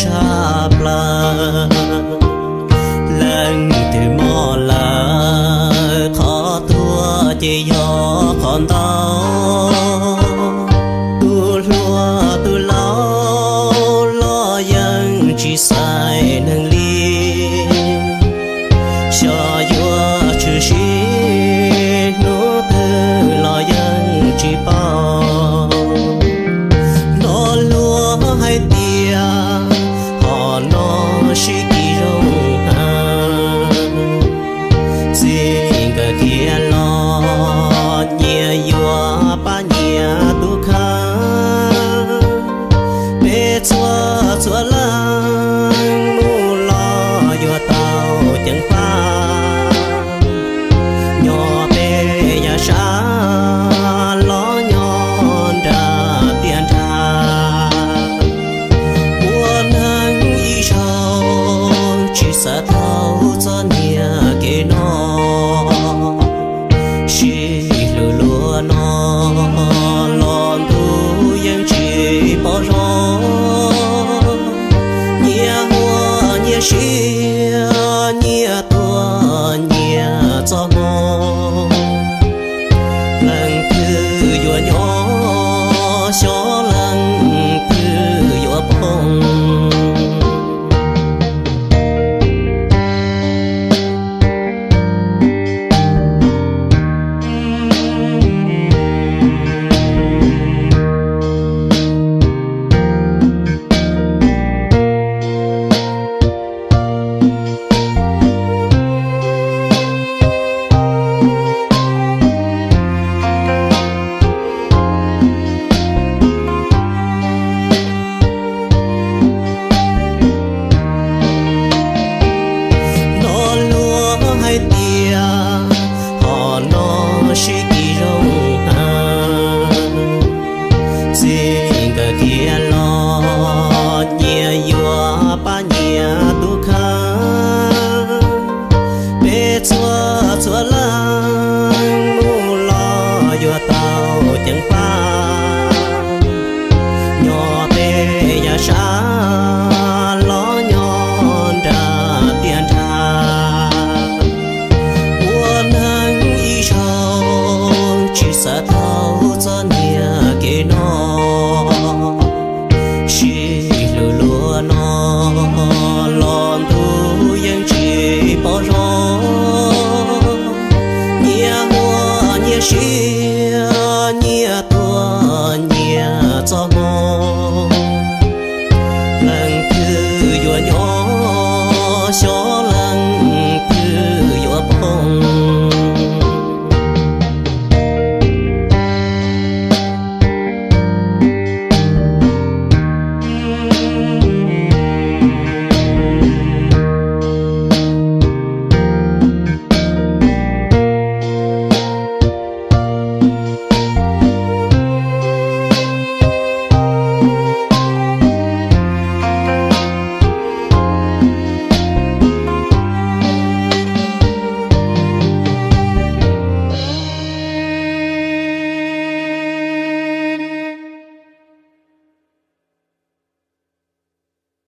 tshaj plaws. Leej twg mob lawm qhov tuag ces yog qhov ntau. Tus hluas tus laus los yeej tsis xaiv neeg li. Xyov yuav tshwm sim hnub twg los yeej tsis paub. Hnov luag hais tias hom no sib kis zoo heev. Txij nkawm khiav los nyias yuav pab nyias tus kheej. Peb txhua txhua leej mus los yuav tau ceev faj. Nyob peb yav sab los nyob nram tiaj nrag. Ua neeg ib zaug tsis xav tau txoj niag kev no. Sib hlub luag no los ntuj yeej tsis pom zoo. Nyias huam nyias siab, nyias tuag nyias txoj hmoo. Leej twg yuav nyob, xyov leej twg yuav poob. Hnov luag hais tias hom no sib kis zoo heev. Txij nkawm khiav los nyias yuav pab nyias tus kheej. Peb txhua txhua leej mus los yuav tau ceev faj. Nyob peb yav sab los nyob nram tiaj nrag. Ua neeg ib zaug tsis xav tau txoj niag kev no. Sib hlub luag no los ntuj yeej tsis pom zoo. Nyias huam nyias siab, nyias tuag nyias txoj hmoo.